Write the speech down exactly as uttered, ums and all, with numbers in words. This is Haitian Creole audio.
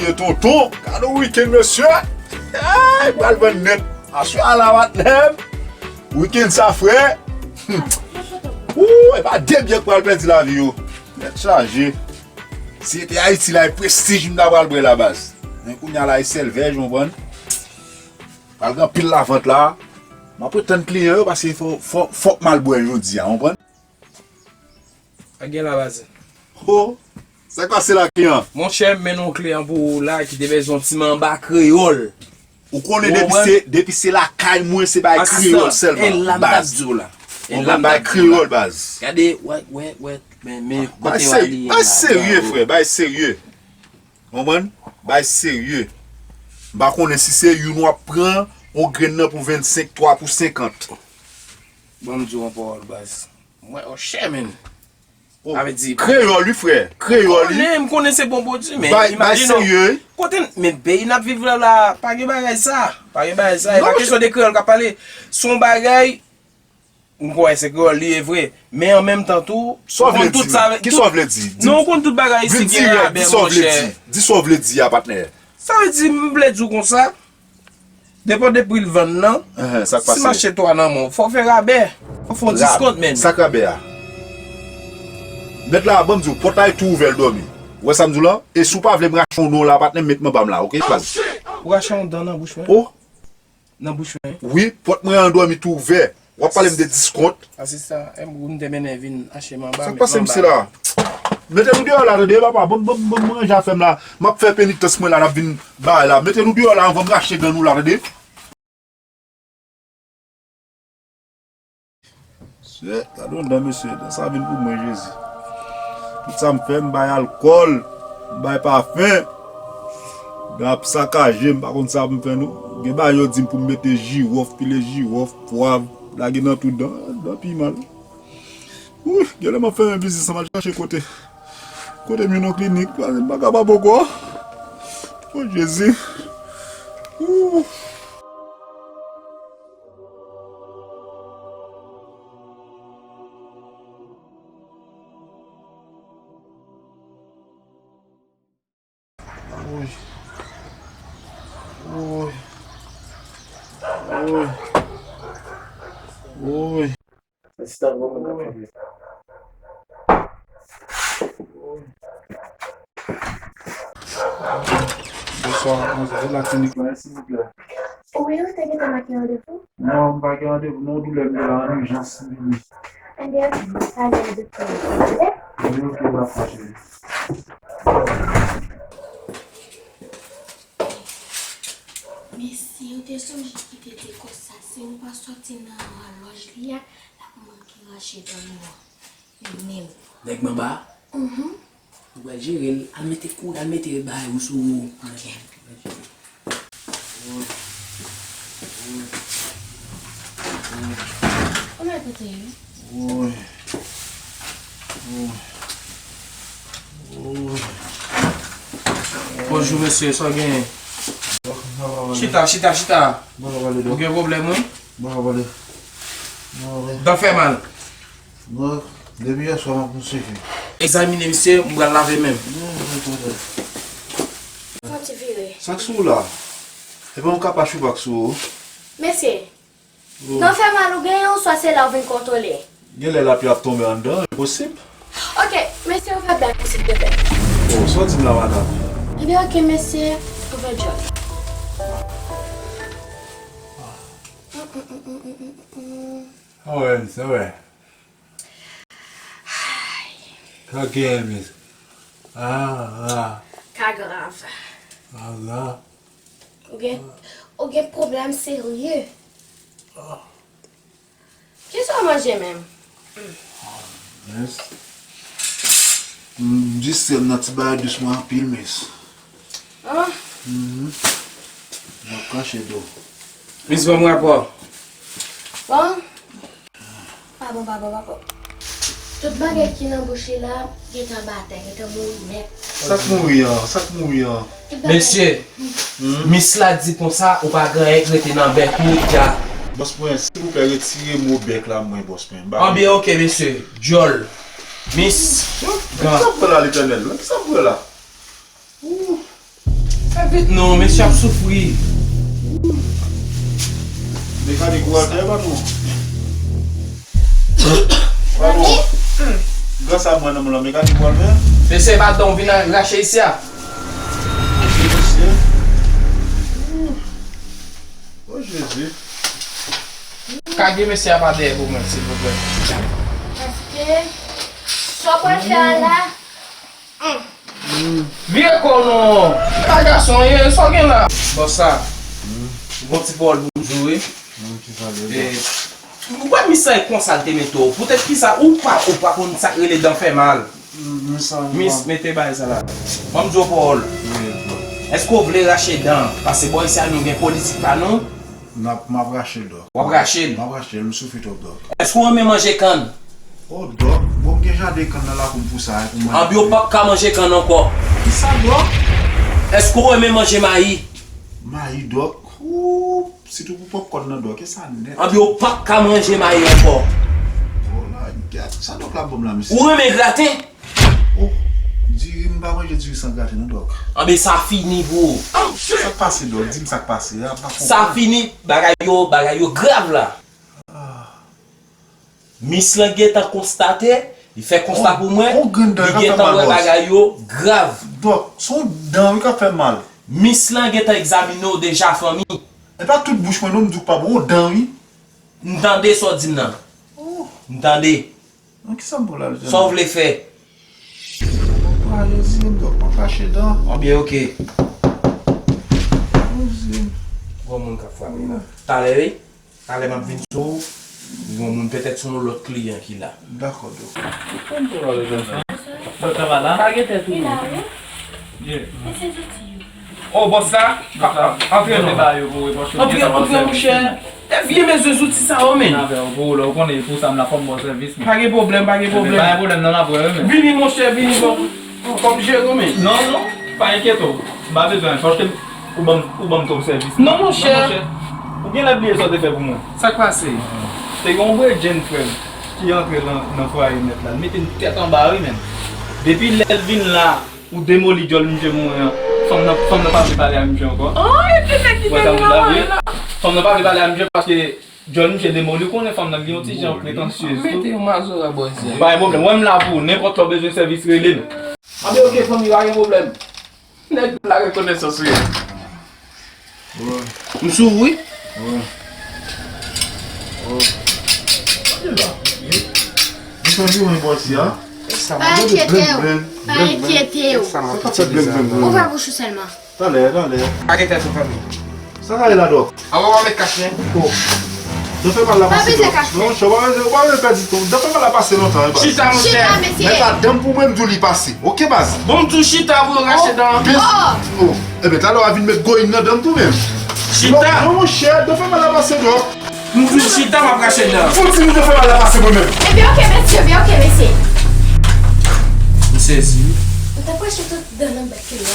Mesye tonton, gade yon wikenn, mesye. Ay, pral vann nèt. Aswè a la, patnè m. Wikenn sa, frè. Ou, e pa de byen k pral pèdi lavi yo. Nèt chaje. Si se te Ayiti la, e prestij m ta pral bwè la, baz. Men kounye a la, e sèl vèj, ou konprann? Pral gen anpil lavant la. M ap ret tann kliyan yo, paske fò, fò, fòk m al bwè jodi a, ou konprann? Sa gen la, baz? Ho! Sa k pase la, kliyan? Monchè, m mennen yon kliyan pou ou la ki te bezwen yon ti manba kreyòl. Ou konnen depi se, depi se lakay mwen, se bay kreyòl sèlman, baz. Ou konprann? Bay kreyòl, baz. Gade, wè, wè, wè, men, men kote w ale la. Bay serye, frè, bay serye. Ou konprann? Bay serye. M pa konnen si se youn w ap pran, yon grenn nan pou vennsenk, twa pou senkant. Ban m di w yon pawòl, baz. Mwen, oh, shit, man. Sa vle di, kreyòl, wi, frè. Kreyòl, wi. M konnen, m konnen se bon pwodui, men bay, bay imajine w, serye. Kote n, men peyi n ap viv la, la, pa gen bagay sa. Pa gen bagay sa. E pa kesyon de kreyòl k ap pale. Se yon bagay, m kwè se kreyòl li ye vre. Men an menm tan tou, ou konn tout sa. Kisa w vle di? Non, ou konn tout bagay isit gen rabè, monchè. Di sa w vle di a, patnè. Sa vle di, m vle di w konsa, depann de pri l vann nan, si m achte twa nan men w, fò w fè rabè, fò w fè yon diskont, men. Sa k rabè a? Mèt la, ban m di w, pòt la e tou ouvè, l dòmi. Ou wè sa m di w la? E si w pa vle m rache yon dan w la, patnè m, met m anba m la, oke, baz? Ou rache yon dan nan bouch mwen? Oh! Nan bouch mwen? Wi, pòt mwen an dòmi tou ouvè. W ap pale m de diskont. Asistan, m te mennen vin achte manba, sa k pase, mesye la? Mete nou deyò la, tande, papa. Bon, bon, bon, bon, ranje afè m la. M ap fè penitans mwen la, n ap vin bay la. Mete nou deyò la, anvan m rache dan nou la, tande. Mesye, gade yon dan, mesye. Dan sa vin pou mwen, Jezi. Tout sa m fè, m bay alkòl, m bay pafen. Dan ap sakaje, m pa konn sa pou m fè, non. Gen bagay yo di m pou m mete jiwòf, pile jiwòf, pwav, lage nan tout dan. Dan pi mal. Wi, genlè m ap fèmen biznis la, m al chache kote, kote m jwenn yon klinik, paske m pa kapab ankò. O Jezi. Wi. Woy. Woy. Woy. Woy. Asistan, bon, mwen ap fè. Bonswa, manzè, se laklinik la, silvouplè. Wi, ou te gentan make randevou? Non, m pa gen randevou, non, doulè m gen la, an ijans, m vini. Ebyen, ok, m pale a doktè a, oke? Wi, oke, dakò, cheri. Mesye, ou te sonje ki te di konsa, si nou pa sòti nan lòj li a, l ap manke rache dan nou an. Li menm. Nèg manba? Mhm. Ou pral jere l. Al mete kou, al mete bagay ou sou ou. Ok. Ou mèt pote yo. Woy. Woy. Woy. Bonjou, mesye, sa w genyen? Chita, chita, chita. Ou gen pwoblèm, wi? Dan fè mal. Bon, depi yèswa m ap konn swiv li. Egzamine misye, m pral lave men m. Non, non, non, non. Fè yon ti vire. Sa k sou ou la? Epa yon kapa choupa k sou ou. Mesye, dan fè mal ou genyen, oswa se la ou vin kontwole? Genlè lapli ap tonbe anndan, enposib. Ok, mesye, ou fè bèl pou silvouplè. Oh, sa w di m la, madanm? Ebyen, ok, mesye, ouvè djòl. Sa wè, sa wè. Ka genyen, miss? Ah, ah. Ka grav. Ah, grav. Ou gen, ou gen pwoblèm serye. Ah. Kisa w manje menm? Miss. M distrè m nan ti bagay dous mwen anpil, miss. Ah. Mhm. M ap kache tou. Miss, ban m rapò. Bon. Pa bon, pa bon, pa bon. Tout bagay ki nan bouch li la, gentan batè, gentan mouri nèt. Sa k mouri an? Sa k mouri an? Tout bagay. Mesye, hmm? Miss la di konsa, ou pa gen anyen k rete nan bèk ou, dja. Bòs mwen, silvouplè, retire mo bèk la, mwen, bòs mwen. Anben, ok, mesye. Dyòl. Miss. Sa m wè la, Letènèl? Sa m wè la? Ooh. Fè vit non, mesye ap soufri. Mekanik ou atè, patwon. Patwon. Gras a mwen nan mwen la, mekanik ou atè. Mesye, pa dan w vin rache isi a. Mesye. O Jezi. Kage mesye a pa dèyè pou mwen, silvouplè. Èske sa w pral fè a la? Vire kò w non. Pa gason ye, sa w gen la? Bòs sa. Gon ti pawòl pou m di w wi. Ou wè mis sa e konsa l te mete w. Poutèt kisa ou pa, ou pa konn sa k rele dan fè mal? Mis, mete bagay sa la. Ban m di w pawòl. Èske w vle rache dan? Paske bò isi a nou gen politik pa nou. M ap rache l, dòk. W ap rache l? M ap rache l, m soufri twòp, dòk. Èske w renmen manje kann? O, dòk, bon, m gen jaden kann nan lakou m pou sa, pou manje. Anben w p ap ka manje kann ankò. Kisa, dòk? Èske w renmen manje mayi? Mayi, dòk? Ou, sitou pou pòpkòn nan, dòk, e sa nèt. Anben w p ap ka manje mayi ankò. O, la, gad, sa dòk la ban m la, mesye? Ou renmen graten? Oh, diri, m pa manje diri san graten non, dòk. Anben sa fini pou ou. Sa k pase, dòk? Di m sa k pase. A, m pa konprann. Sa fini, bagay yo, bagay yo grav la. Mis lan gentan konstate, li fè konsta pou mwen, li gentan wè bagay yo grav. Dòk, se yon dan wi k ap fè mal. Mis lan gentan egzamine w deja, fanmi. E pa tout bouch mwen non, m di w k pa bon, yon dan wi. M tande sa w di m nan. M tande. Nan kisa m pral al, sa w vle fè? Mwen pa rezi m, dòk, mwen kache dan. Anben, oke. Rezi m. Gon moun k ap frape la. Talè, wi. Talè m ap vin sou ou. Gon moun, petèt se yon lòt kliyan ki la. Dakò, dòk. Dòk, sa va la? Pa gen tèt ou non. Yeah. Oh, bòs la? Antre non. Antre, antre, monchè. E vye mezye zouti sa yo, men. Ou konnen, pou sa m la, fò m ba w sèvis, men. Pa gen pwoblèm, pa gen pwoblèm. Pa gen pwoblèm, non, n ap wè, men. Vini, monchè, vini, bon. Fò m jere w, men. Non, non, pa enkyete w. M pa bezwen, paske ou ban m, ou ban m twòp sèvis. Non, monchè. Ou gen lè bliye sa w te fè pou mwen. Sa k pase? Te gen yon bredjenn frè m ki antre nan, nan fwaye nèt la. L mete n tèt anba, wi, men. Depi lè l vin la, ou demoli djòl misye pou mwen an. Fanm nan, fanm nan pa vle pale a misye ankò. Oh, epi nèg ki te nan la. Fanm nan pa vle pale a misye paske djòl misye demoli. Ou konnen fanm nan gen yon ti jan pretansyez tou. Mete yon mazora bò isi a. Pa gen pwoblèm. Wè m la pou ou. Nenpòt lè w bezwen sèvis, rele m. Anben, oke, fanmi, pa gen pwoblèm. Nèg la rekonesans wi. M sou ou wi. Ou pa enkyete w, pa enkyete w. Ou pa bouch ou sèlman. Talè, talè. Pa gen tèt ou, fanmi. Sa ka ye la, dòk? Awa w a met kach men. Dòk fè mal la pase, dòk. Non, monchè, w pa bezwen, w pa bezwen pèdi tan. Dòk fè mal la pase lontan, e baz. Chita, monchè. Chita, mesye. Mèt a dan m pou mwen, m di w li pase. Oke, baz. Bon, m di w chita pou yo rache dan an. Oh. Ebyen, talè w a vin met goyin nan dan m tou menm. Chita. Non, non, monchè, dòk fè mal la pase, dòk. M di w chita, m ap rache dan. Fouti m dòk fè mal la pase mwen menm. Ebyen, oke, mesye, ebyen, oke, mesye. M sezi. Ou t ap rache tout dan nan bèk li a.